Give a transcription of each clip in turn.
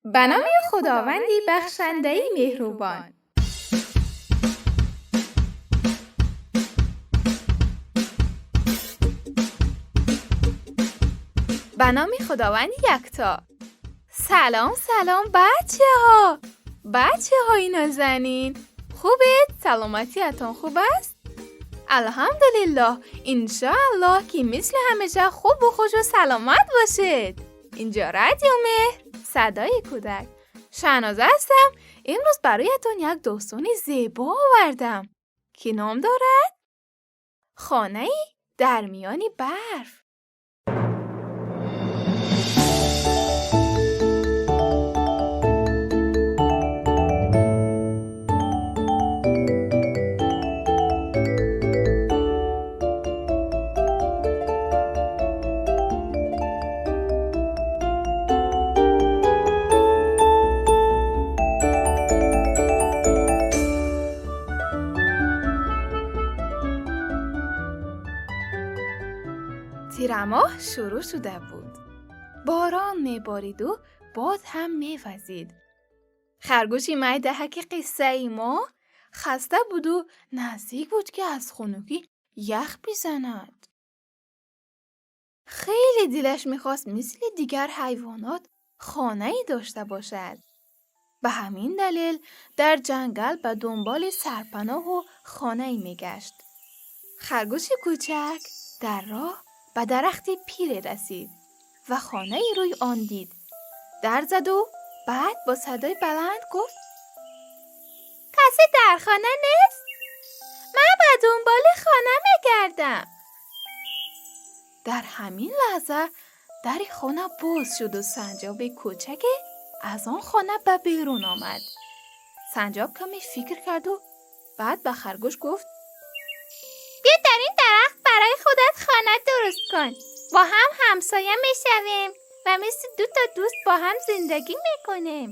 Ба номи Худованди бахшандаи меҳрубон. Ба номи Худованди якто. Салом, салом, бачаҳо, бачаҳои нозанин, хубед? Саломатиятон хуб аст? Алҳамдулиллоҳ, иншоаллоҳ, ки мисли ҳамеша хубу хушу саломат бошед. Инҷо Радио Меҳр, садои кӯдак. Шаҳноза ҳастам. Имрӯз бароятон як достони зебо овардам, ки ном дорад «Хонаи дар миёни барф». Тирамоҳ шурӯъ шуда буд. Борон мебориду бод ҳам мевазид. Харгӯши майдаҳаки қиссаи мо хаста буду наздик буд, ки аз хунукӣ ях бизанад. Хеле дилаш мехост мисли дигар ҳайвонот хонае дошта бошад. Ба ҳамин далел дар ҷангал ба дунболи сарпаноҳу хонае мегашт. Харгӯши кӯчак дар роҳ ба дарахти пире расид ва хонаи рӯи он дид. Дар заду баъд бо садои баланд гуфт: «Касе дар хона нест? Ман ба дунболи хона мегардам». Дар ҳамин лаҳза дари хона боз шуду санҷоби кӯчаке аз он хона ба берун омад. Санҷоб каме фикр карду баъд ба харгӯш гуфт: «Бیا дар ин дарахт барои худат хона дуруст кун. Бо ҳам ҳамсоя мешавем ва мисли ду то дӯст бо ҳам зиндагӣ мекунем».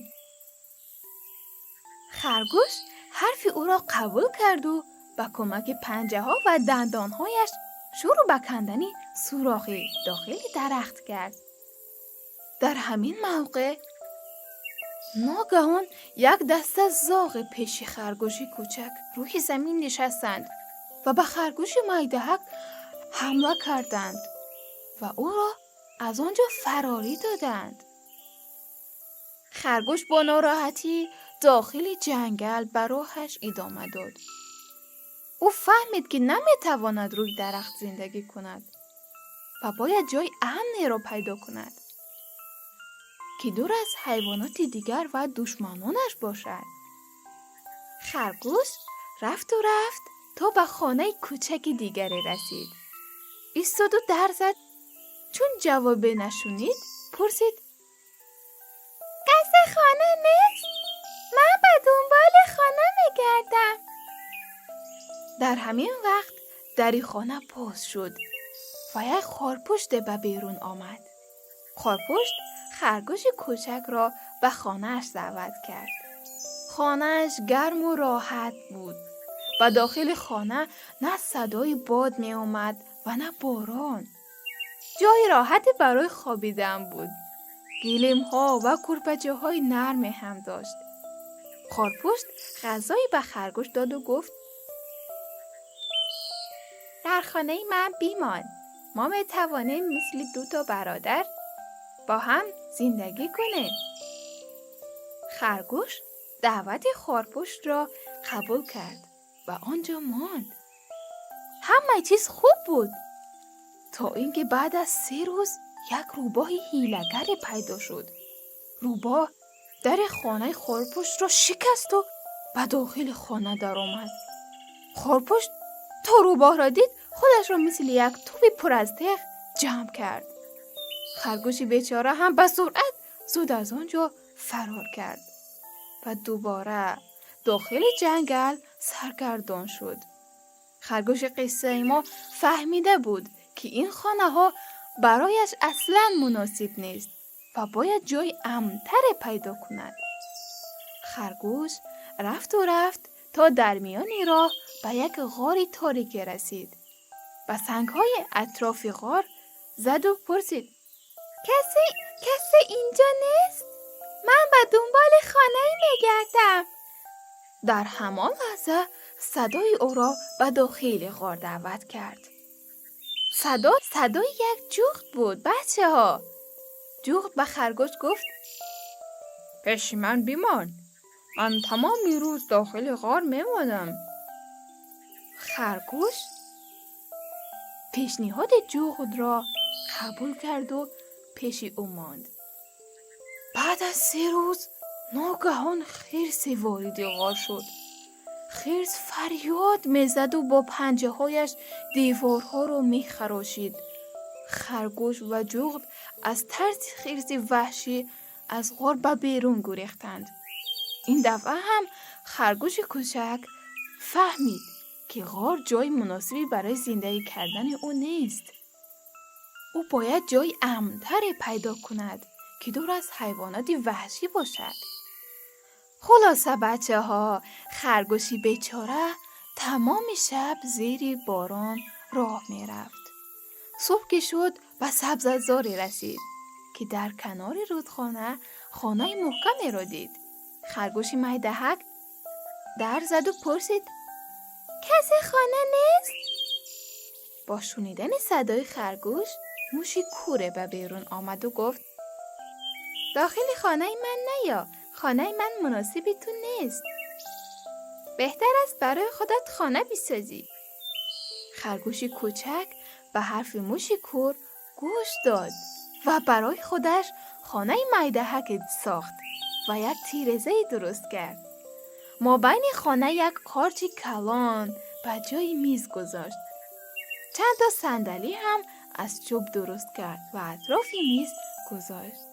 Харгӯш ҳарфи ӯро қабул карду ба кӯмаки панҷаҳо ва дандонҳояш шурӯъ ба кандани сӯрохи дохили дарахт кард. Дар ҳамин мавқеъ ногаҳон як даста зоғи пеши харгӯши кӯчак рӯи замин нишастанд ва ба харгӯши майдаҳак ҳамла карданд ва ӯро аз он ҷо фарорӣ доданд. Харгӯш бо нороҳатӣ дохили ҷангал ба роҳаш идома дод. Ӯ фаҳмид, ки наметавонад рӯи дарахт зиндагӣ кунад ва бояд ҷои амнеро пайдо кунад, ки дур аз ҳайвоноти дигар ва душманонаш бошад. Харгӯш рафту рафт, то ба хонаи кӯчаки дигаре расид. Истоду дар зад. Чун ҷавобе нашунид, пурсид: «Касе хона нест? Ман ба дунболи хона мегардам». Дар ҳамин вақт дари хона боз шуд ва як хорпуште ба берун омад. Хорпушт харгӯши кӯчакро ба хонааш даъват кард. Хонааш гарму роҳат буд ва дохили хона на садои бод меомад ва на борон. Ҷои роҳате барои хобидан буд. Гилемҳо ва кӯрпачаҳои нарме ҳам дошт. Хорпушт ғазое ба харгӯш доду гуфт: «Дар хонаи ман бимон. Мо метавонем мисли ду то бародар бо ҳам зиндагӣ кунем». Харгӯш даъвати хорпуштро қабул кард ва он ҷо монд. Ҳамаи чиз хуб буд, то ин ки баъд аз 3 рӯз як рӯбоҳи ҳилагаре пайдо шуд. Рӯбоҳ дари хонаи хорпуштро шикасту ба дохили хона даромад. Хорпушт то рӯбоҳро дид, худашро мисли як тӯби пур аз теғ ҷамъ кард. Харгӯши бечора ҳам ба суръат зуд аз он ҷо фарор кард ва дубора дохили ҷангал саргардон шуд. Харгӯши қиссаи мо фаҳмида буд, ки ин хонаҳо барояш аслан муносиб нест ва бояд ҷои амнтаре пайдо кунад. Харгӯш рафту рафт, то дар миёни роҳ ба як ғори торике расид. Ба сангҳои атрофи ғор заду пурсид: «Касе, касе инҷо нест? Ман ба به دنبال خانه میگردم. در همان لحظه صدای او را به داخل غار دعوت کرد. صدا صدای یک جغد بود بچه ها. جغد به خرگوش گفت: پیش من بیمان، من تمام روز داخل غار میمانم. خرگوش پیشنهاد جغد را قبول کرد و پیش او ماند. بعد از 3 روز ناگهان خرس وارد غار شد. خرس فریاد میزد و با پنجه هایش دیوارها را میخراشید. خرگوش و جغد از ترس خرس وحشی از غار به بیرون گریختند. این دفعه هم خرگوش کوچک فهمید که غار جای مناسبی برای زندگی کردن او نیست. او باید جای امن‌تری پیدا کند که دور از حیوانات وحشی باشد. خلاصه بچه ها، خرگوشی بیچاره تمام شب زیر باران راه می رفت. صبح که شد به سبزه‌زاری رسید که در کنار رودخانه خانه محکمی را دید. خرگوش میدهک در زد و پرسید: کسی خانه نیست؟ با شنیدن صدای خرگوش موشی کوره به بیرون آمد و گفت: داخل خانه من نیا، خانه من مناسب تو نیست. بهتر است برای خودت خانه بسازی. خرگوش کوچک به حرف موش کور گوش داد و برای خودش خانه میدهک ساخت و یک تیرزه درست کرد. ما بین خانه یک قارچ کلان به جای میز گذاشت. چند تا صندلی هم از چوب درست کرد و اطراف میز گذاشت.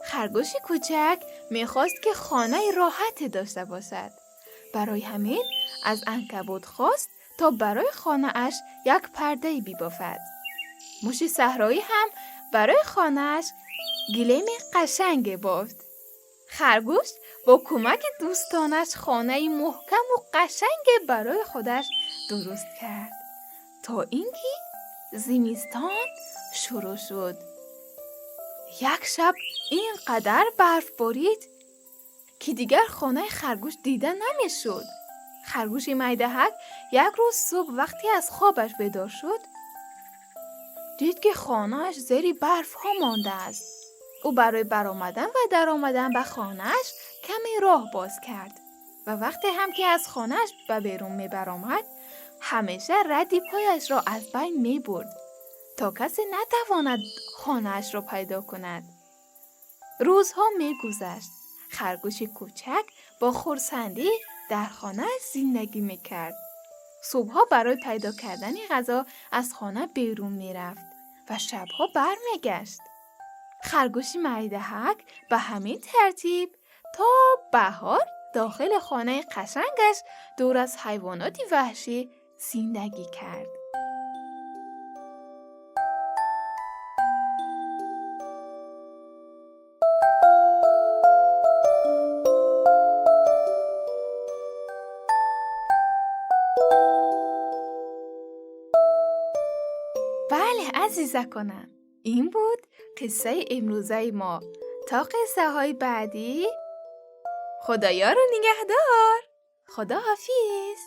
خرگوش کوچک میخواست که خانه راحت داشته باشد. برای همین از عنکبوت خواست تا برای خانه اش یک پرده بیبافد. موش صحرایی هم برای خانه اش گلیم قشنگ بافت. خرگوش با کمک دوستانش خانه محکم و قشنگ برای خودش درست کرد تا اینکه زمستان شروع شد. یک شب اینقدر برف بارید که دیگر خانه خرگوش دیده نمیشد. خرگوش میدهک یک روز صبح وقتی از خوابش بیدار شد دید که خانه‌اش زیر برف ها مانده است. او برای برآمدن و درآمدن به خانه‌اش کمی راه باز کرد و وقتی هم که از خانه‌اش به بیرون می برآمد همیشه ردی پایش را از بین می برد تا کسی نتواند خانه‌اش را پیدا کند. روزها می گذشت. خرگوش کوچک با خرسندی در خانه زندگی می کرد. صبحها برای پیدا کردن غذا از خانه بیرون می رفت و شبها بر می گشت. خرگوش میدهک به همین ترتیب تا بهار داخل خانه قشنگش دور از حیوانات وحشی زندگی کرد. بله عزیزکانم، این بود قصه امروزه ما. تا قصه های بعدی، خدایا رو نگهدار. خدا حافظ.